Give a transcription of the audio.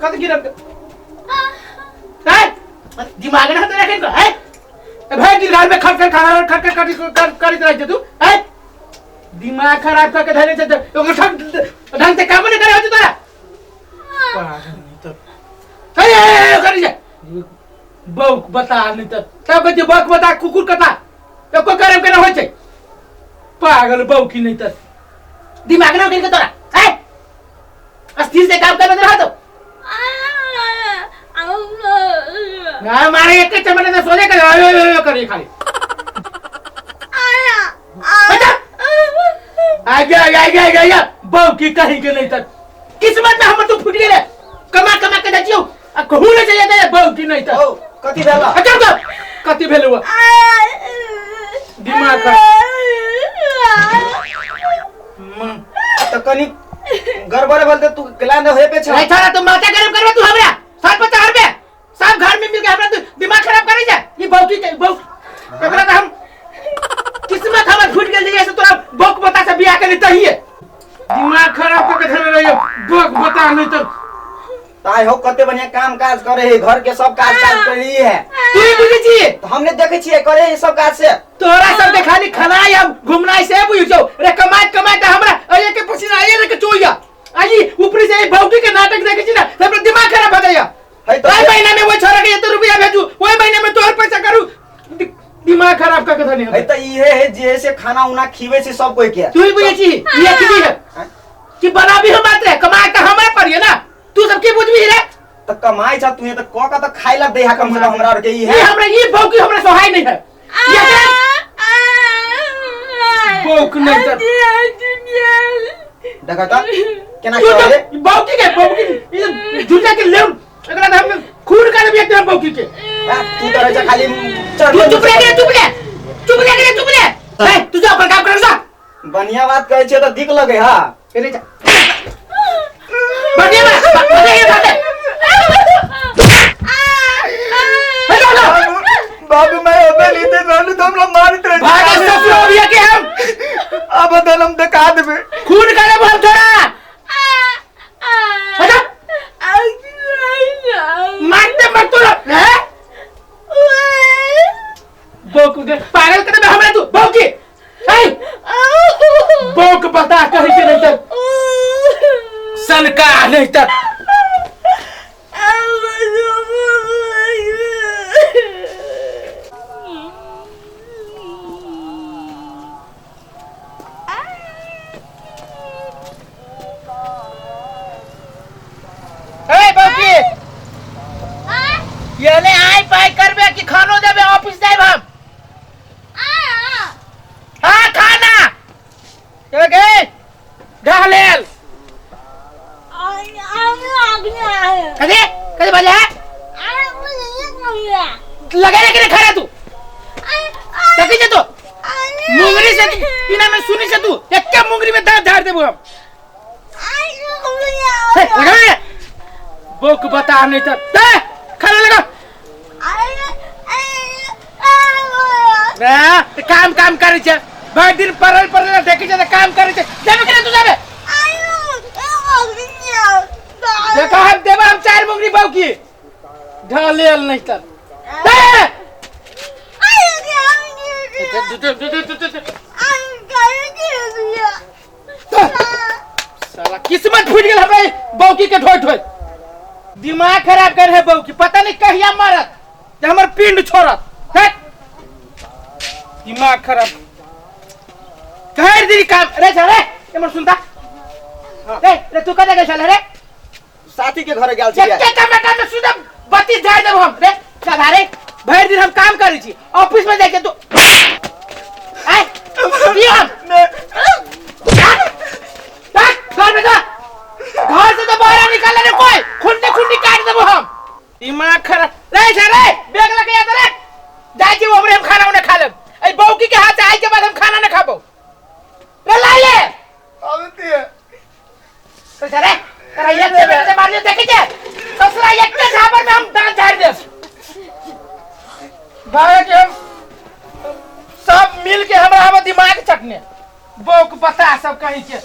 कत गिरल ए दिमाग ना तोरा के है ए भाई दिन घर में खट खट खट खट खट खट करैत रहै छै तू है दिमाग खराब करके धरे छै तऽ ओकर ठक ढंग से काम नहीं करे होते तोरा पागल नहीं तो हे हे करी जा बौक बता नहीं तो सब कहै छै बौक बता कुकुर कता एको करम केना होइ छै पागल बौकी नहीं तो दिमाग ना के तोरा है अस्थिर से काम करबे रह तो ना मारे एक चमने से सोने कर आयो आयो करी खाली आ गया आ गया आ गया बौकी कहीं के नहीं तक किस्मत में हमर तो फूट गेले कमा कमा के दचियो आ कहू ने चाहिए ते बौकी नहीं तक ओ कथी भेल अच्छा तो कथी भेल हुआ दिमाग खराब तऽ कनी गड़बड़ भेल तऽ तू गेला ने होए पे छ नहीं छोड़ा तुम माथा गरम करबे तू हमरा 750 रुपया सब घर में मिल के हमरा तू दिमाग खराब करे जा ई बौकी के बौक एकरा तऽ हम किस्मत हमर फूट गेल जैसे तोरा बौक बता से बियाह के लिए तहिए दिमाग खराब करके धरे रहियो बौक बता नहीं तो ताय हो कते बढ़िया काम काज करे है घर के सब काज काज करे है तू ही बुझै छी तो हमने देखे छियै करे है सब काज से तोरा सब के खाली खनाई हम घुमनाई से बुझै छौ रे कमाइत कमाइत हमरा अये के पसीना आये रे के चोइया आई ऊपरी से ई भौकी के नाटक देखे छी ना त हमरा दिमाग खराब भ जाइया है तो ओहि महीना में वो छोरा के एते रुपया भेजू ओहि महीना में तोहर पैसा करू दिमाग खराब कर के धनी है तो इहे है जे से खाना उना खिबे छै सब कोई के तू ही बुझै छी ये की है कि बनाबी हम मात्र कमाए त हमरा पर है ना तू सब की बुझबी रे तो कमाई छ तू तो क क तो खाइ ला दे हा कम से कम हमरा और के ई ये है हमरा ये भौकी हमरा सोहाई नहीं है ये बौक नहीं तर देखा त केना तू करे तो बौकी के बौकी ये झूठा के ले एकरा त हम खून कर देबे एकदम बौकी के तू तो रहे छ खाली तू चुप रह रे चुप रह चुप रह रे चुप रह ए तू जा अपन काम कर जा बढ़िया बात कहै छियै तऽ दिक लगे हा एने जा बढ़िया बात बढ़िया बात है बाबू मैं ओबे लीते रहलू तो हमरा मारत रहे भागे ससुर अभिया के हम अब बदल हम देखा देबे खून करे हम थोड़ा हटा मारते मत तोरा हैं बौक के पागल करे बे हमरा तू बौकी ए बौक बता कहि के नहीं त सनका नहीं त ए बौकी ये ले आइ पाइ करबे कि खानो देबे ऑफिस जाइब हम हाँ खाना ए गे ढह लेल कथी कथी बजे है लगे रे के खड़ा तू देखी छे तू मुंगरी से बिना में सुनी से तू एक मुंगरी में दांत झाड़ देबो हम हे, लगा रे बोक बता नहीं तो दे खाना लगा ना काम काम करे छे भर दिन परल परल देखी छे त काम करे छे जाबे के तू जाबे देखा हम देबा हम चार मुंगरी बाऊ की ढालेल नहीं तर दे साला किस्मत फूट गेल हमरा बौकी के ढोइ ढोइ दिमाग खराब कर है बौकी पता नहीं कहिया मारत जे हमर पिंड छोड़त हट दिमाग खराब कहर दी काम रे चल रे एमर सुनता रे रे तू कतऽ गेल छल रे साथी के घरे गेल छियै एके टमाटर में सुधा बत्ती झाड़ देब हम रे चल रे भरि दिन हम काम करै छी ऑफिस में जाके तू आय दियो हम जा, घर में जा घर से तो बाहर निकाल रे कोई खुंडी खुंडी काट देबो हम दिमाग खराब रे छे रे बैग लगे जाता रे जाय छी हमरे हम खाना उना खा लेब ए बौकी के हाथ से आइ के बाद हम खाना न खाबो रे ला ले आबती है तो रे तोरा एक चपेट से मारियो देखी छे ससुरा एक झापर में हम दांत झाड़ देब भागे के हम सब मिल के हमरा हमर दिमाग चटने बौक बता सब कहीं के